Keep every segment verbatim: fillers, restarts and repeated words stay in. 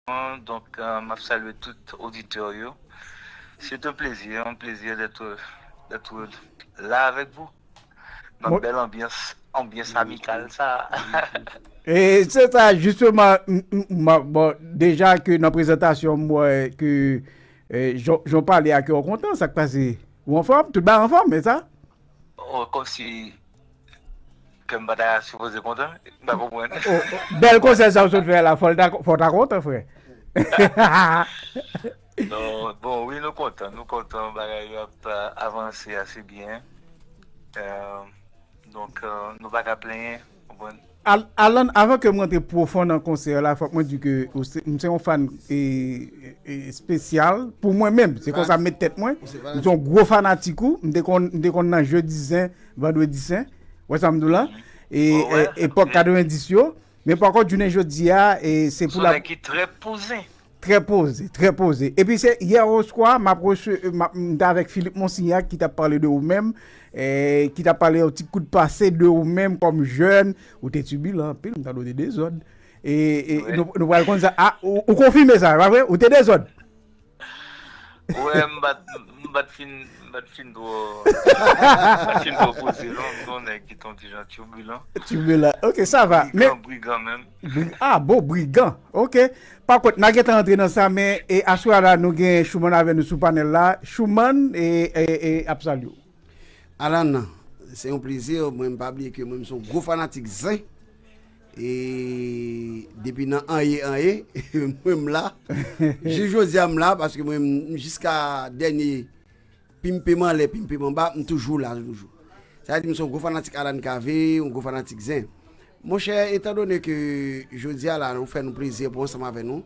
Donk, euh, m ap salye tout oditè yo. C'est un plaisir, un plaisir d'être, d'être là avec vous. Nan bèl anbyans, anbyans amikal sa. E se sa, jisteman, m- m- m- bon, deja ke nan prezantasyon, m wè ke e, jan jan w pale a, ke w kontan, sa k pase? Ou anfòm? Tout bagay anfòm, e sa? Oh, kòmsi ke m pa ta sipoze kontan, m pa konprann. Bèl konsèy sa w sot fè la, fò w ta fò w ta kontan, frè. Non, bon, wi, nou kontan, nou kontan, bagay yo ap euh, avanse ase byen. Euh, donk, euh, nou pa ka plenyen, konprann? Al- Alan, avan ke m rantre pwofon nan konsè la, fòk mwen di ke ou se- m se yon fan e, e, espesyal pou mwen menm. Se konsa m met tèt mwen. M se yon gwo fanatik ou. M te konn m te konn nan jedi zen, vandredi sen. Wè sa m di w la? E, e, epòk katrevenndis yo. Men pa kont, jounen jodi a, e, se pou la. Ki trè poze. Trè poze, trè poze. Epi se yè oswa, m ap rese- m ap- m te avèk Philippe Monsignac ki t ap pale de ou menm, e, ki t ap pale yon ti kout pase de ou menm kòm jèn. Ou te tibilan anpil, m tande ou te dezòd. E, e nou, nou pral konn sa. A, ou, ou konfime sa, pa vre? Ou te dezòd. Wè, m pa t m pa t fin m pa t fin twò m pa t fin twò poze non, m se yon nèg ki te yon ti jan tibilan. Tibilan. Ok, sa va. Men Brigan, brigan menm. Bri- Ah, bon, brigan. Ok. Pa kont, n a gentan antre nan sa, men e aswè a la, nou gen Chouman avè nou sou panèl la. Chouman e, e, e ap salye w. Alan, se yon plezi. Mwen, m pa bliye ke mwen, m se yon gwo fanatik zen. E depi nan anyen, anyen, mwen, m la. Jis jodi a, m la, paske mwen, m, jiska dènye pimpe m anlè, pimpe m anba, m toujou la, toujou. Sa vle di, m se yon gwo fanatik Alan Cavé, yon gwo fanatik zen. Monchè, etandone ke jodi a la, ou fè nou plezi pou ansanm avè nou.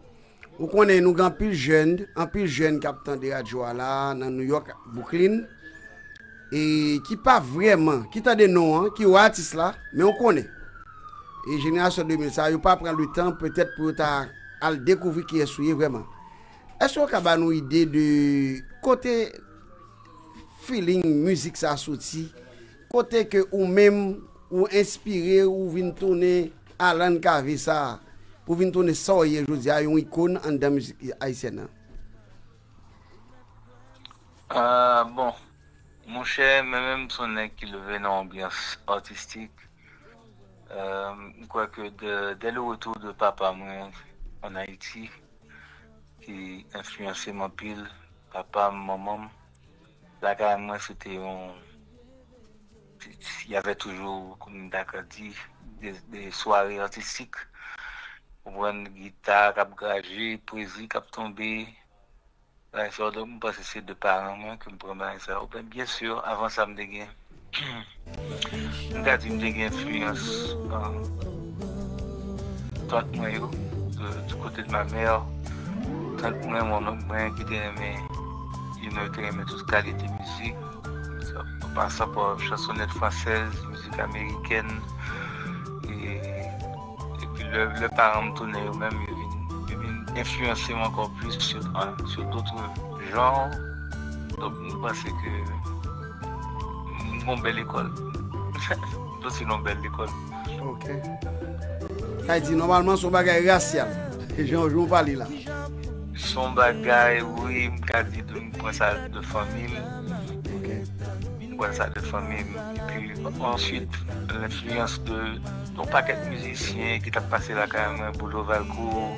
Ou konnen nou gen anpil jèn, anpil jèn k ap tande radyo a la, nan New York, Brooklyn, e ki pa vrèman, ki tande non an, ki wè atis la, men ou konnen. E jenerasyon de mil sa, yo pa pran le tan petèt pou yo ta al dekouvri kiyès ou ye vrèman. Èske w ka ba nou ide de kote feeling mizik sa soti? Kote ke ou menm ou enspire, ou vin tounen Alan Cavé sa, pou vin tounen sa w ye jodi a, yon ikòn anndan mizik ayisyèn nan? Ah, bon, monchè, mwen menm se yon nèg ki leve nan yon anbyans atistik. Euh, m kwè ke dè, dè le retour de papa mwen an Ayiti, ki enfliyanse m anpil, papa m, manman m, lakay mwen se te yon, il y avait toujours, kòm m ta ka di, de, de sware atistik. Konprann, gita k ap graje, pwezi k ap tonbe. Bagay sa yo, donk, m panse se de paran mwen ke m pran bagay sa yo. Ben, byen si, avan sa, m te gen, m ka di m te gen enfliyans, euh, tant mwen yo, de, du côté de ma mère, tant mwen, mon oncle mwen ki te renmen, you know, te renmen tout kalite mizik, an pasan pa chansonnette française, mizik amerikèn, e, epi lè, lè paran m tounen yo menm, yo vin, yo vin enfliyanse m ankò plis sur, sur d'autres genres. Donk, m panse ke m gon bèl lekòl. M soti nan bèl lekòl. Ok. Sa vle di, nòmalman, se yon bagay rasyal. Jan, jan w pale la. Se yon bagay, wi, m ka di, m pran sa de fanmi m. Ok. M pran sa de fanmi m. Epi, answit, lenfliyans de yon pakèt mizisyen ki t ap pase lakay mwen, Boulo Valcourt,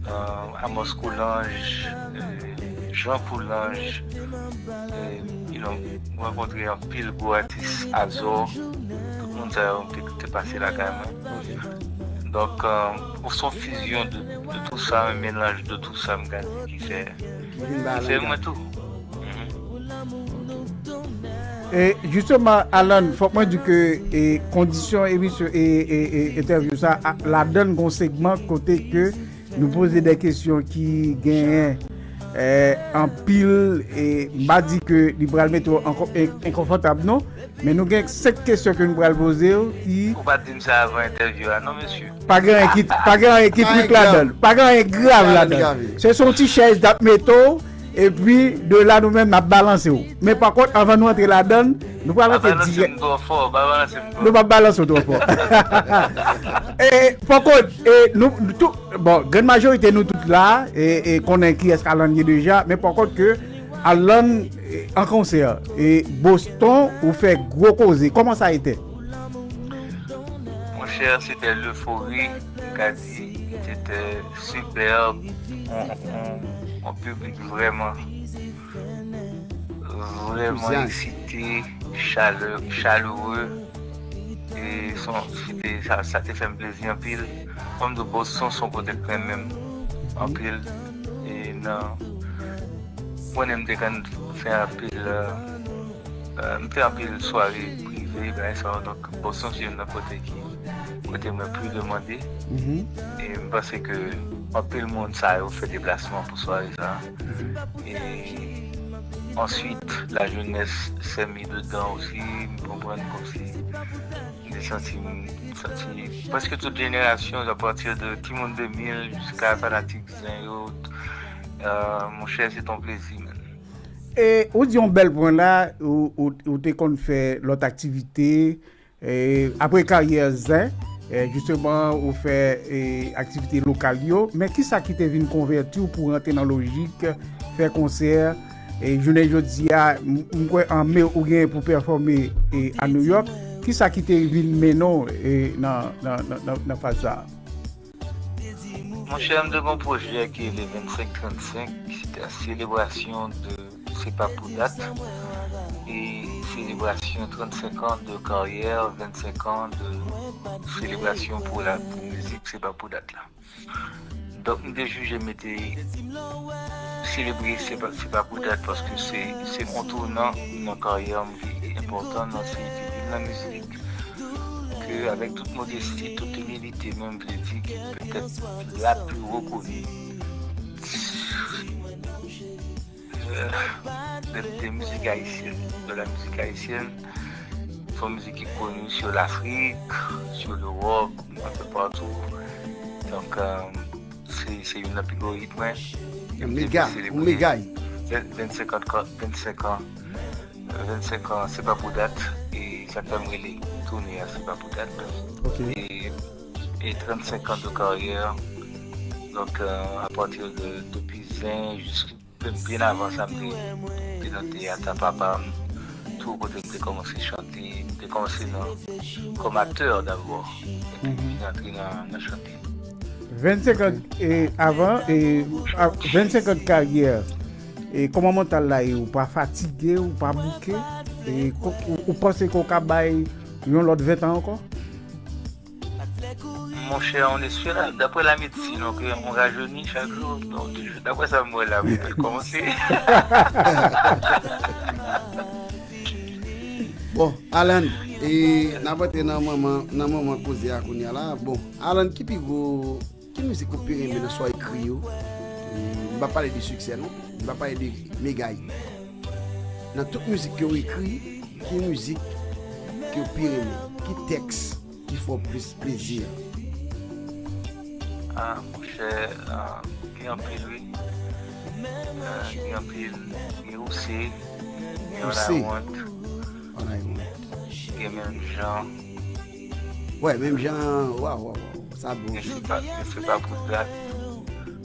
euh, Amos Coulanges, euh, Jean Coulanges, euh, you know, m rankontre anpil gwo atis, Azor, tout moun sa yo te, te pase lakay mwen. Donk, euh, se yon fizyon de, de tout sa, yon melanj de tout sa, m ka di, ki fè, ki fè mwen tou. E jisteman, Alan, fòk mwen di ke e, kondisyon emisyon e, e, e entèvyou sa, a, ladann gon segman kote ke nou poze de kesyon ki genyen e, anpil, e m pa di ke li pral mete w ankò en- enkonfòtab non, men nou gen senk kesyon ke nou pral poze w ki Ou pa t di m sa avan entèvyou a non, mesye. Pa gen anyen ki pa gen anyen ki trik ladann. Pa gen anyen grav ladann. Se sou yon ti chèz n ap mete w, Epi, de la, nou menm, n ap balanse w. Men, pa kont, anvan nou antre ladan l, nou pral antre dirèk. Nou p ap balanse w twò fò. E, pa kont, e, nou, tout, bon, grann majorite nou tout la, e, e konnen kiyès Alan ye deja, men pa kont ke Alan, e, an konsè, e, Boston, ou fè gwo koze. Kòman sa ete? Monchè, se te lefori, m ka di, se te sipèb, on, on, on piblik vrèman, vrèman eksite, chalè, chalere. E son, se te, sa, sa te fè m plezi anpil. Kòm di Boston se yon kote k renmen m anpil. E nan, mwen menm m te konn fè anpil, euh, euh, m fè anpil sware prive, bagay sa yo. Donk, Boston se youn nan kote ki, kote mwen pli demande. E m panse ke anpil moun sa yo fè deplasman pou sware sa. E answit, lajenès sèmi dedan osi, m konprann kòmsi m te santi m, santi prèske tout jenerasyon, apati de timoun de mil jiska fanatik zen yo. Euh, monchè, se t on plezi, man. E ou di yon bèl pwen la, ou, ou, ou te konn fè lòt aktivite, e, apre karyè zen, e, jisteman, ou fè, e, aktivite lokal yo, men kisa ki te vin konvèti w pou w rantre nan lojik fè konsè, e, jounen jodi a, m, m kwè an me ou gen pou pèfòme, e, a New York, kisa ki te vin mennen w, e, nan, nan, nan, nan, nan faz sa a? Monchè, m te gen yon pwojè ki rele vennsenk trannsenk, ki se te selebrasyon de Se pa pou dat, e selebrasyon trannsenk an de karyè, vennsenk an de selebrasyon pou la, pou mizik Se pa pou dat la. Donk, m te jije m te selebre Se pa, Se pa pou dat paske se, se yon tounan nan karyè m ki enpòtan nan, se youn nan mizik ke, avèk tout modesti, tout imilite, menm vle di ki petèt la pi rekoni de, de mizik ayisyèn, de la mizik ayisyèn. Se yon mizik ki koni sou Lafrik, sou Lewòp, un peu partout. Donk, euh, se, se youn nan pi gwo hit mwen. Yon mega, yon mega hit. Vennsenk an, vennsenk an, vennsenk an, Se pa pou dat, e sa k fè m rele toune a Se pa pou dat. E, e trannsenk an de karyè. Donk, euh, apati de, depi zen jiska Byen avan sa, m te, m te nan teyat a papa m, tou kote m te kòmanse chante. M te kòmanse nan, kòm aktè dabò, epi m vin antre nan, nan chante. Vennsenk an, e, avan, e, a, vennsenk an de karyè, e, kòman mantal la ye? Ou pa fatige, ou pa bouke? E, ou, ou panse ke w ka bay yon lòt ven tan ankò? Monchè, on espère, daprè la medsin, on, on rajeuni chak jou. Donk, daprè sa m wè la, m pral kòmanse. Bon, Alan, e n ap antre nan moman, nan moman koze a kounye a la. Bon, Alan, ki pi gwo, ki mizik ou pi renmen nan sa w ekri yo? E, m pa pale de siksè, non. M pa pale de mega hit. Nan tout mizik ke w ekri, ki mizik ke w pi renmen? Ki tèks ki fè w plis plezi a? Ah, monchè, ah, gen anpil, wi. Ah, gen anpil, gen Ou se, gen All I Want. All I Want. Gen Menm Jan. Wè, Menm Jan, waw, waw, waw. Sa bon. Men se pa, men se pa pou dat.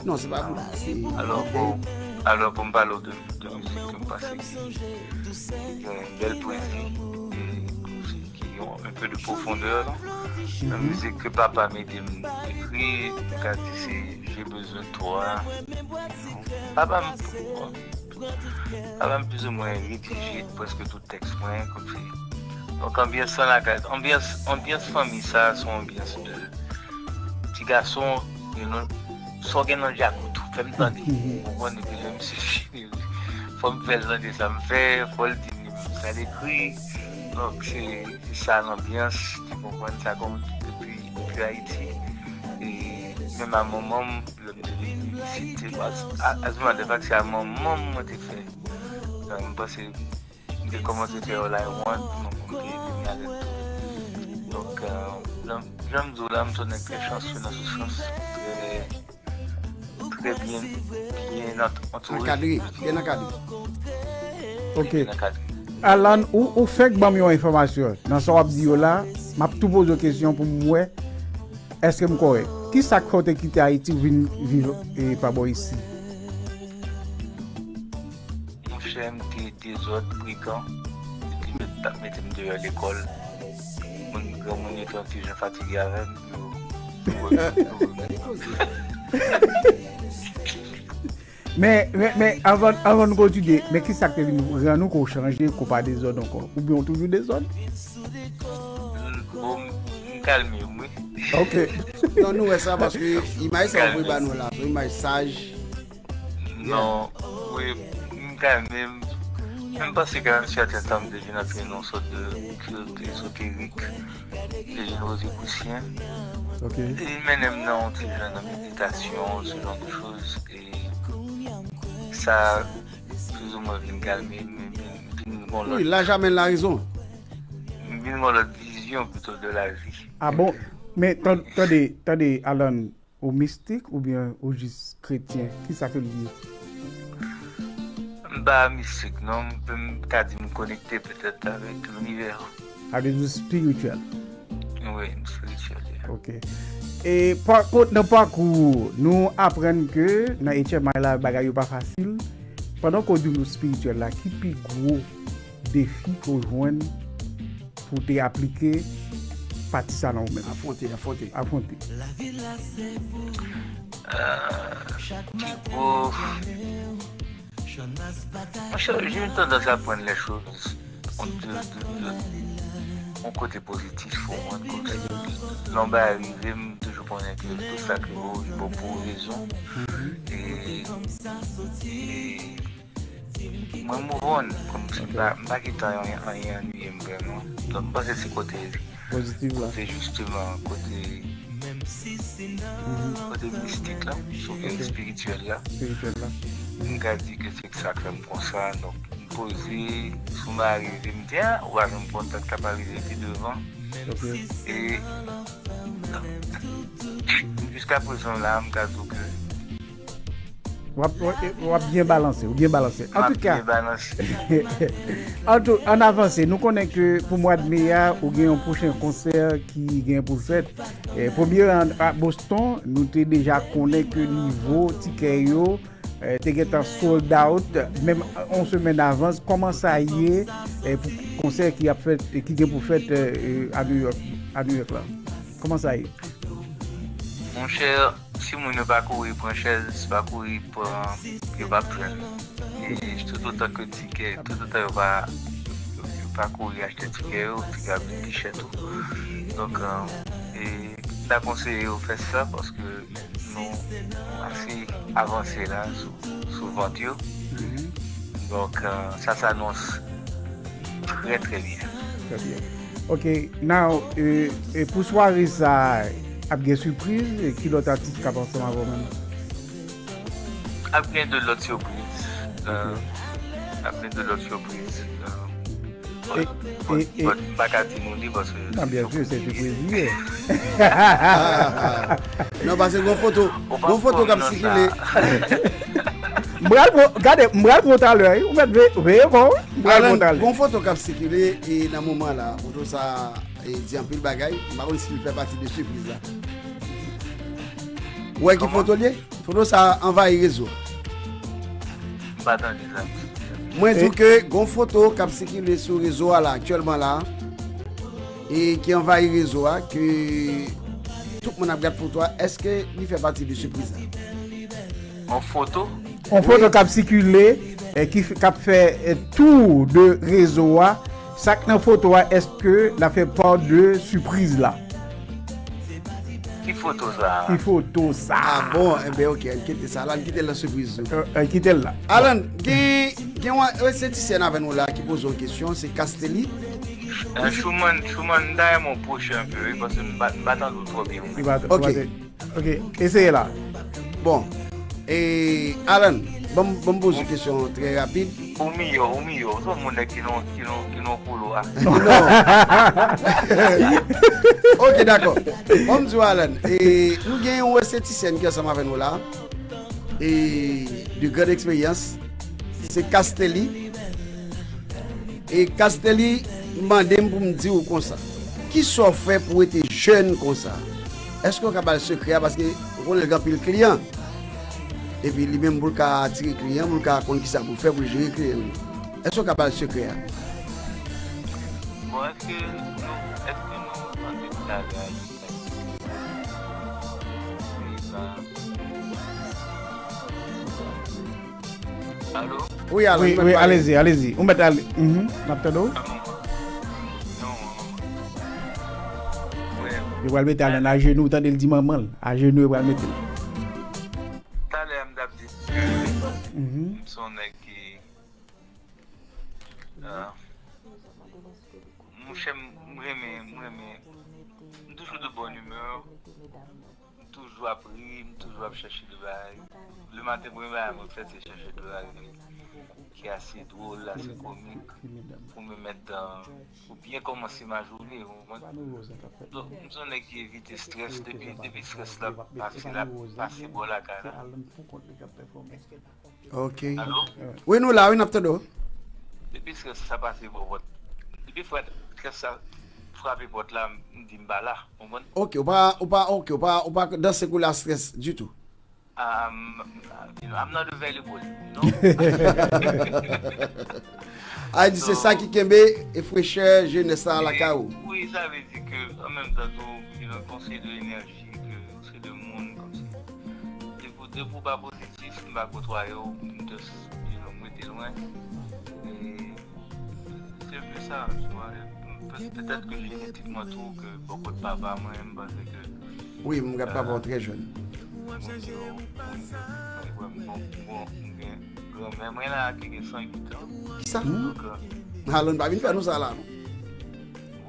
Non, se pa pou dat. Alò, pou, alò, pou m pale w de, de mizik ke m panse ki, ki gen bèl pwezi, e ki, ki gen un peu de profondeur, la. Nan mizik ke papa m ede m ekri, m ka di se J'ai besoin de toi. Papa m, papa m plizoumwen redije prèske tout tèks mwen, kòmsi. Donk, anbyans lan lakay, anbyans, anbyans fanmi sa, se yon anbyans de ti gason, you know, sa w gen nan djakout ou, fè m tande. Ou konprann, epi lè misye fini, fò m fè l tande sa m fè, fò l di m sa l ekri. Donk, se, se sa lanbyans, ou konprann, sa kòm depi, depi Ayiti. E menm a manman m, lè m te vin isit, se, as, as a matter of fact, se a manman m mwen te fè. Donk, m panse, m te kòmanse fè All I Want, manman m te ede m avèk tou. Donk, euh, jan, jan m di w la, m se yon nèg trè chansye nan se sans, trè, trè byen, byen ant- antoure. Ankadre, byen ankadre. Ok. Alan, ou, ou fèk ban m yon enfòmasyon. Nan sa w ap di yo la, m ap tou poze w kesyon pou m wè èske m kòrèk. Ki sa k fè w te kite Ayiti ou vin viv e, pa bò isi? Monchè, m te dezòd, brigan, epi yo t ap mete m deyò lekòl. Moun, granmoun yo te yon ti jan fatige avè m, yo, yo, yo, yo, Men, men, men anvan, anvan nou kontinye, men ki sa k te vin rann ou ke w chanje, ke w pa dezòd ankò? Oubyen w toujou dezòd? Bon, m kalme m, wi. Ok. Non, nou wè sa paske imaj sa w voye ba nou la, se yon imaj saj. Non, wi, m kalme m. M panse ke nan sèten tan m te vin antre nan yon sòt de kilte ezoterik, de jenerozite pousyen. Ok. Li mennen m nan yon ti jan nan meditasyon, ce genre de choses. E sa, plizoumwen vin kalme m, m vin, m vin gon Wi, lòt, laj amèn la rezon. m vin gon lòt vizyon pito de la vi. Ah bon? Men tan- tande, tande, Alan, ou mistik oubyen ou jis kretyen? Ki sa ke l ye? M pa mistik, non. M, m ka di m konekte petèt avèk linivè. Sa vle di spirityèl. Wi, m espirityèl, yeah. Ok. E pa kont nan pakou, nou aprann ke nan H M I la, bagay yo pa fasil. Pandan ke w di nou spirityèl la, ki pi gwo defi ke w jwenn pou w te aplike pati sa nan ou menm? Afwonte, afwonte. Afwonte. Ki gwo. Monchè, j'ai une tendance à prendre les choses de, de, de, yon kote pozitif pou mwen, kòmsi lè yon bagay rive m, toujou konnen ke tout sa ki rive w bon pou rezon. E, e mwen move on, kòmsi m pa, m pa gentan anyen, anyen annuiye m vrèman. Donk m panse se kote Pozitif la. Kote jisteman, kote kote mistik la, sou gen espirityèl la. Espirityèl la. M ka di ke se sa k fè m konsa, donk m poze, sou m arive m di a, ou pa janm kontan k ap arive pi devan. Ok. E jiska prezan la, m ka di w ke W ap, w ap byen balanse, ou byen balanse. Antouka, byen balanse. Antou, ann avanse, nou konnen ke pou mwa de me a, ou gen yon pwochen konsè ki gen pou l fèt. E, premye an a Boston, nou te deja konnen ke nivo tikè yo e, te gentan sold out, menm yon semèn avans. Kòman sa ye e, pou konsè ki ap fèt, ki gen pou fèt e, e, a New York, a New York la? Kòman sa ye? Monchè, si moun yo pa kouri pran chèz, pa kouri pran, yo p ap jwenn. E tout otan ke tikè, tout otan yo pa, yo, yo pa kouri achte tikè yo, tikè ap vin pi chè tou. Donk, e, m ta konseye yo fè sa paske nou, nou ase avanse la sou, sou vant yo. Donk, e, sa s'annonce très, très bien. Très bien. Ok, now, e, e pou sware sa, ap gen sipriz, e ki lòt atis k ap ansanm avè w menm? Ap gen de lòt sipriz. E, ap gen de lòt sipriz. E, E, e, e, m pa ka di nou li paske non, byen si, se sipriz li ye. Non, paske gon foto, gon foto k ap sikile. M pral pran, gade, m pral pran talè, wi. Ou mèt ve- veye kò w, wi. M pral pran Alan, talè. gon foto k ap sikile e nan moman la, foto sa e, di anpil bagay. M pa konn si l fè pati de sipriz la. Ou wè ki foto l ye? Foto sa anvayi rezo. M pa tande sa. Mwen di w ke gon foto k ap sikile sou rezo a la, aktyèlman la, e ki anvayi rezo a, ke tout moun ap gad foto a, èske li fè pati de sipriz la? Yon foto? Yon foto k ap sikile, e ki f- k ap fè e, tou de rezo a. Sa k nan foto a, èske l ap fè pa de sipriz la? Ki foto sa? Ki foto sa? Ah bon, enben ok, ann kite sa la, ann kite l nan sipriz nou. E, e, kite l la. Alan, gen, gen yon estetisyen avè nou la ki poze yon kesyon, se Castelli. E, Schumann, Schumann, m ta renmen w pwoche anpe, wi, paske m pa, m pa tande w twò byen. Li pa- Ok. li pa- Ok, eseye la. Bon, e, Alan, ban m, ban m poze yon kesyon trè rapid. Ou miyò, ou miyò. Ou se yon moun ki nan, ki nan, ki nan koulwa. Ok, dakò. Ban m di w, Alan, e, nou gen yon estetisyèn ki ansanm avè nou la. e de grande expérience, se Castelli. E Castelli mande m pou m di w konsa, kisa w fè pou w rete jèn konsa? Èske w ka ba l sekrè a? Paske ou konnen l gen anpil kliyan. Epi li menm pou l ka atire kliyan, pou l ka konn kisa pou l fè pou l jere kliyan li. Èske w ka ba l sekrè a? Bon, èske nou, èske nou antre nan bagay? Alo? Wi, alo, wi, wi, alezi, alezi. Ou mèt ale. Mhm. N ap tande w. Yo pral mete Allen ajenou, ou tande l di manman l. Ajenou, yo pral mete l. Talè a m t ap di. M se yon nèg ki. Monchè, m renmen, m renmen. M toujou de bòn imè. M toujou ap ri, m toujou ap chèche de bagay. Le maten, premye bagay mwen fè, se chèche de bagay ki ase dwòl, ase komik, pou m mèt, pou byen kòmanse ma jounen, ou konprann? Donk, m se yon nèg ki evite strès, depi, depi strès la pase, la pase bò lakay la. Ok. Wi, nou la, wi, n ap tande w. Depi strès sa pase bò pòt. Depi frè strès sa frape pòt la, m di m pa la. Konprann? Ok, ou pa, ou pa, ok, ou pa, ou pa danse kou la strès ditou. Um, you know, I'm not available, you know? A di se sa ki kenbe e frechè jenès la lakay ou. Wi, sa vle di ke an menm tan tou, you know, konseye de enèji, ke se de moun kòmsi. Depi, depi w pa pozitif, m pa kotwaye w, m just, you know, m rete lwen. E se vre sa, tu vois. Pe- Petèt ke jenetikman tou, ke bò kot papa mwen, m panse ke Wi, m gad papa w trè jèn. Mwen, mwen, mwen, mwen, mwen, mwen gen granmè mwen la ki gen san uit an. Kisa? Donk, Alon pa vin fè nou sa la non.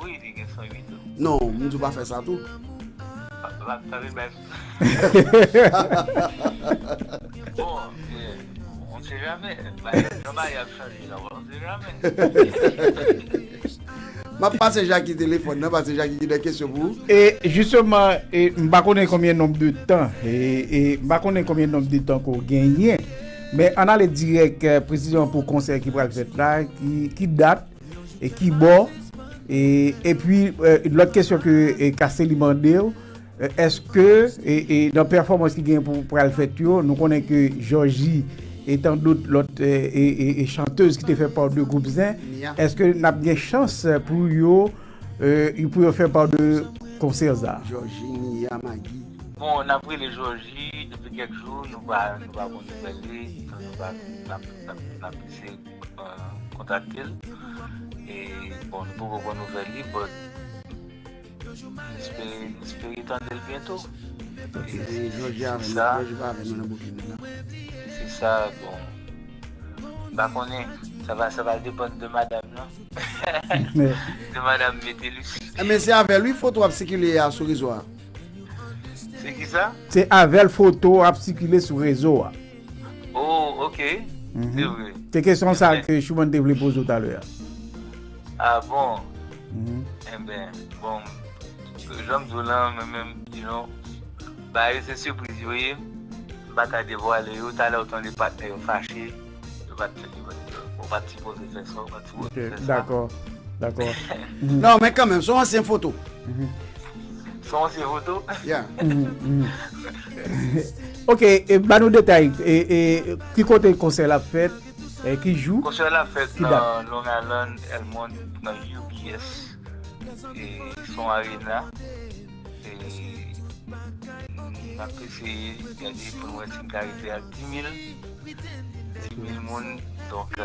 Wi, li gen san uit an. Non, m di w pa fè sa tou. Pa, pa, pa vin bay. Bon, eh, on sait jamais. Nan bagay ap chanje la, on sait jamais. M ap pase Jackie telefòn nan, paske Jackie gen de kesyon pou ou. E jisteman, e, m pa konnen konbyen nonb de tan, e, e, m pa konnen konbyen nonb de tan ke w genyen, men ann ale dirèk, e, presizeman pou konsè ki pral fèt la, ki, ki dat, e ki bò, e, epi, e, lòt kesyon ke, e, Castelli mande w, E, èske, e, e, nan pèfòmans ki gen pou pral fèt yo, nou konnen ke Jòji e tandout lòt, e, e, e, e chantèz ki te fè pa de gwoup Zen, èske n ap gen chans pou yo, e, pou yo fè pa de konsè sa? Jòji, Nia, Magi. Bon, n ap rele Jòji depi kèk jou, nou pa, nou pa konn nouvèl li, nou pa, n ap, n ap, n ap eseye, e, kontakte l. E, bon, nou poko konn nouvèl li, but M espere, m espere tande l byento. E se sa, se sa, bon. M pa konnen, sa va, sa va depann de madanm nan. De madanm Metellus. Ebyen, se avè l wi foto ap sikile a sou rezo a. Se kisa? Se avè l foto ap sikile sou rezo a. Oh, ok. Se vre. Se kesyon sa ke Shouman te vle poze w talè a. Ah bon? Enben, bon, jan m di w lan, mwen menm, you know, bagay yo se sipriz yo ye. M pa ka devwale yo. Talè w tande patnè yo fache. Yo pa t, yo pa t sipoze fè sa, yo pa t sipoze fè sa. Dakò, dakò. Non, men kanmenm, se yon ansyen foto. Se yon ansyen foto? Yeah. Mhm, mhm. Ok, e, ban nou detay. E, e, ki kote konsè la ap fèt? E, ki jou? Konsè la ap fèt nan Long Island, Elmont, nan U B S. E, se yon arena. E, n ap eseye gade pou n wè si n ka rive a dis mil. Dis mil moun. Donk, e,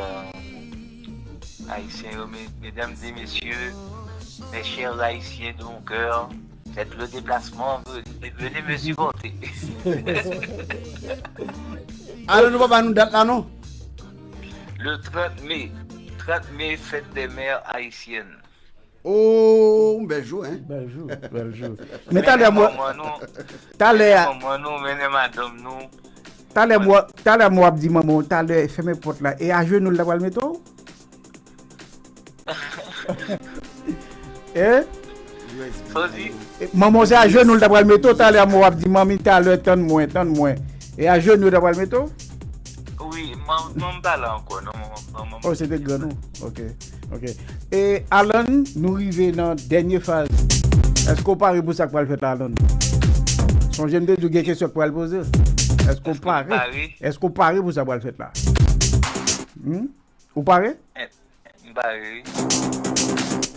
Ayisyen yo, me- medam e mesye, mes chers Haïtiens de mon cœur, faites le déplacement, venez, venez me supporter. Alò, nou pa ba nou dat la non. Le trant me, trant me, fête des mères haïtiennes. Oh, bèl jou, hein? Bèl jou, bèl jou. Men talè mwen, talè a, talè mwen, talè mwen w ap di manman w, talè fèmen pòt la, e ajenou l ta pral mete w? Eh? Manman w se ajenou l ta pral mete w, talè mwen w ap di manmi, talè tann mwen, tann mwen. E ajenou yo ta pral mete w? Wi, mwen mwen m pa la ankò non. Mwen- mwen- mwen- Oh, se te grann ou. Ok, ok. E Alan, nou rive nan dènye faz. Èske w pare pou sa k pral fèt la, Alan? Sonje m te di w gen kesyon k pral poze. Èske w Èske m pare? pare? Èske w pare pou sa k pral fèt la? Hmm? Ou pare? M pare wi.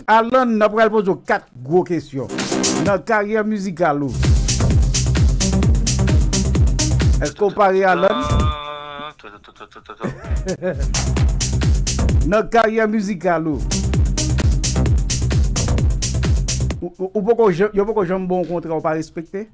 Alan, n ap pral poze w kat gwo kesyon. Nan karyè mizikal ou, èske w pare, Alan? Ah, to, to, to, to, to, to, to. Nan karyè mizikal ou, ou, ou, ou poko jan- yo poko janm bon kontra ou pa respekte?